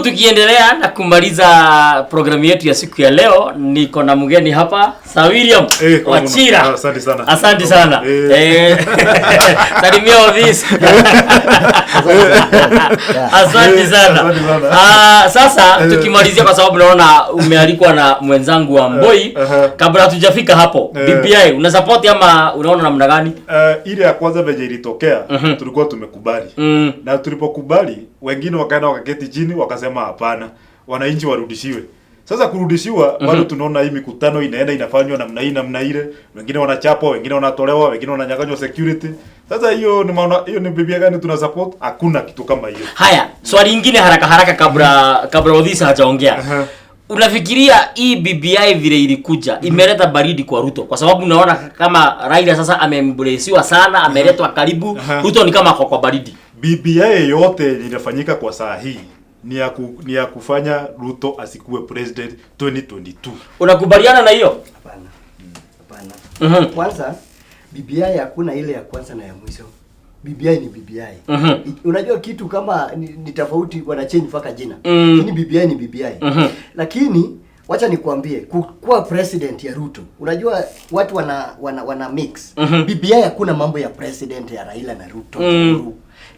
Tukiendelea na kumaliza programu yetu ya siku ya leo, niko na mgeni hapa, Sir William Kwa Wachira. Ah, asante sana. Asante sana. Salimia ofisi. Asante sana. Asante sana. Ah, sasa tukimalizia, kwa sababu naona umealikwa na mwenzangu wa Mboi, kabla hatujafika hapo, BBI una support ama unaona namna gani? Ile ya kwanza venye ilitokea, tulikuwa tumekubali, na tulipokubali wengine wakaenda wakaketi chini wakasema hapana, wananchi warudishiwe. Sasa kurudishiwa, bado tunaona hii mikutano inaenda inafanywa namna hii namna ile, wengine wanachapwa, wengine wanatolewa, wengine wananyang'anywa security. Sasa hiyo ni maana hiyo ni BBI gani tuna support? Hakuna kitu kama hiyo. Haya, swali ingine haraka haraka kabla Odhisa hajaongea. Unafikiria hii BBI vile ilikuja imeleta baridi kwa Ruto? Kwa sababu unaona kama Raila sasa ameembraciwa sana, ameletwa karibu. Ruto ni kama ako kwa baridi. BBI yote yenye inafanyika kwa saa hii ni ya kufanya Ruto asikuwe president 2022. Unakubaliana na hiyo? Hapana. Hapana. Kwanza BBI hakuna ile ya kwanza na ya mwisho. BBI ni BBI. Unajua kitu kama ni tofauti, wana change mpaka jina. Lakini BBI ni BBI. Lakini wacha nikwambie, kuwa president ya Ruto, unajua watu wana mix. BBI hakuna mambo ya president ya Raila na Ruto.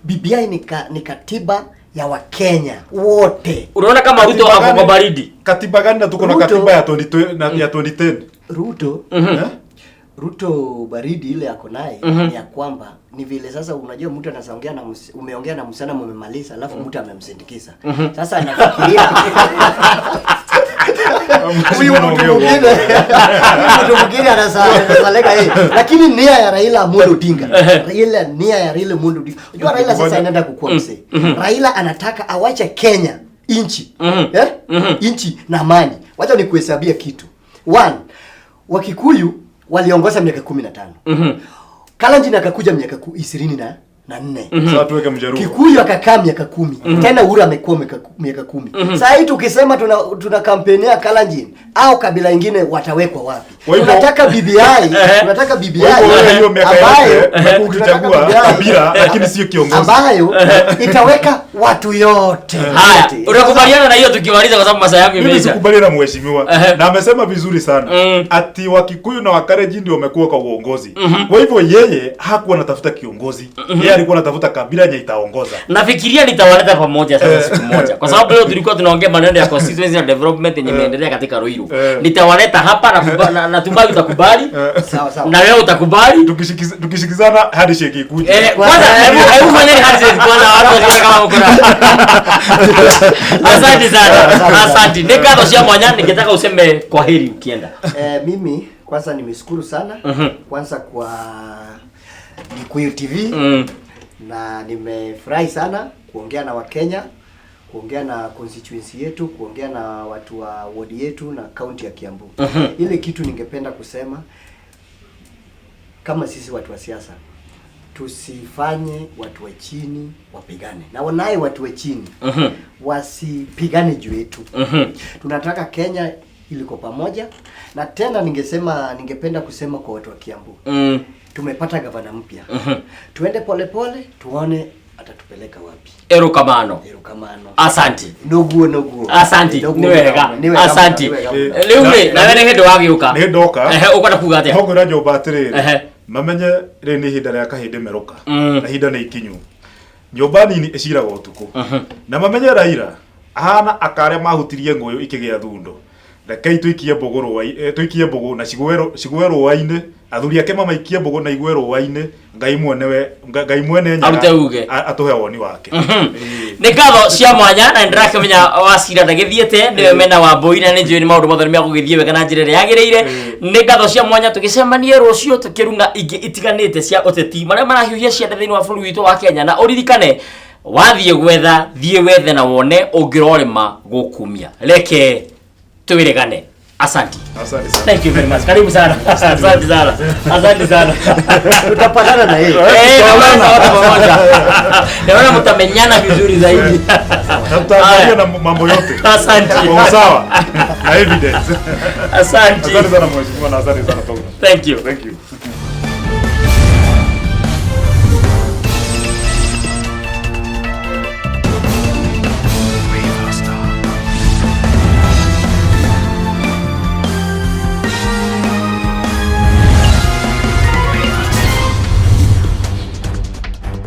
BBI ni katiba ya Wakenya wote. Unaona kama Ruto Katiba ako kwa gani? baridi? Katiba gani na tuko na katiba ya 20 na ya 2010? Ruto Eh? Ruto baridi ile ako naye ni ya kwamba ni vile sasa, unajua mtu anaongea na umeongea na msichana mmemaliza, alafu mtu amemsindikiza. Sasa anafikiria huyu mtu mwingine, huyu mtu mwingine anasaleka yeye, lakini nia ya Raila Amolo Odinga, Raila, nia ya Raila Amolo Odinga, unajua Raila sasa anaenda kukua mzee. Raila anataka awache Kenya inchi, eh? Inchi na amani. Wacha nikuhesabia kitu. One, Wakikuyu waliongoza miaka 15. Kalenjin akakuja miaka 24. Sasa tuweke Mjaluo. Kikuyu akakaa miaka 10. Tena Uhuru amekuwa miaka 10. Sasa hii tukisema tuna kampenia Kalenjin au kabila ingine, watawekwa wapi? Tunataka BBI, tunataka BBI Kwa hivyo wewe hiyo miaka ambayo yote umekuwa tunataka ukichagua BBI kabila lakini sio kiongozi. ambayo itaweka watu yote. Haya, Yote. unakubaliana na hiyo tukimaliza, kwa sababu masaa yangu Mimi imeisha? sikubali na mheshimiwa, na amesema vizuri sana ati Wakikuyu na Wakalenjin ndio wamekuwa kwa uongozi. Kwa hivyo yeye hakuwa anatafuta kiongozi, yeye alikuwa anatafuta kabila yenye itaongoza. Nafikiria nitawaleta pamoja sasa siku moja, kwa sababu leo tulikuwa tunaongea maneno ya constituency na development yenye imeendelea katika Ruiru. Nitawaleta hapa na natumai utakubali Sawa sawa. na wewe utakubali. Tukishikizana handshake ikuje. Kwanza hebu fanyeni handshake kwanza, watu wasione kama mko na. Asante sana. Asante. Nĩ ngatho cia mwanya, ningetaka useme kwa heri ukienda. Mimi kwanza nimeshukuru sana kwanza kwa Gikuyu TV na nimefurahi sana kuongea na Wakenya, kuongea na constituency yetu, kuongea na watu wa ward yetu na kaunti ya Kiambu. Ile kitu ningependa kusema, kama sisi watu wa siasa tusifanye watu wa chini wapigane na wanaye, watu wa chini wasipigane juu yetu. Tunataka Kenya iliko pamoja, na tena ningesema, ningependa kusema kwa watu wa Kiambu, tumepata gavana mpya, tuende polepole tuone atatupeleka wapi. Erokamano. Erokamano. Asante. Noguo noguo. Asante. Noguo, Nĩ wega. nĩ wega. Asante. Nĩ wega mũno. Rĩu rĩ, nawe nĩ hĩndĩ wagĩũka. Nĩ ndoka. Ehe, ũkwenda kuga atĩa? No ngwĩra nyũmba atĩrĩrĩ, mamenye rĩrĩ nĩ ihinda rĩa kahĩndĩ merũka, na ihinda nĩ ikinyu. Nyũmba nini ĩciraga ũtukũ, na mamenye Raila ahana akarĩa mahutirie ngũyũ ikĩgĩa thundo. Rekei tũikie mbũgũ rũa, tũikie mbũgũ na cigwe rũa-inĩ, athuri ake mamaikie mbũgũ na igwe rũa-inĩ. Ngai mwenewe, Ngai mwene Nyaga Arute uge. atũhe woni wake. Ĩĩ. Nĩ ngatho cia mwanya, na nĩndĩrakĩmenya Wacira ndagĩthiĩte nĩwe mena wa mbũi, na nĩ njũĩ nĩ maũndũ mothe nĩ megũgĩthiĩ wega na njĩra ĩrĩa yagĩrĩire. Nĩ ngatho cia mwanya, tũgĩcemanie rũciũ tũkĩrung'a ingĩ itiganĩte cia ũteti marĩa marahiũhia cianda thĩinĩ wa bũrũri witũ wa Kenya. Na ũririkane, wathiĩ gwetha, thiĩ wethe na wone ũngĩrorĩma gũkumia. Reke twĩrĩgane. Asante. Asante sana. Thank you very much. Karibu sana. Asante sana. Asante sana. Tutapatana na yeye. Naona wote pamoja. Naona mtamenyana vizuri zaidi. Na tutaangalia na mambo yote Asante. kwa usawa na evidence. Asante. Asante sana mheshimiwa, na asante sana Togna. Thank you. Thank you.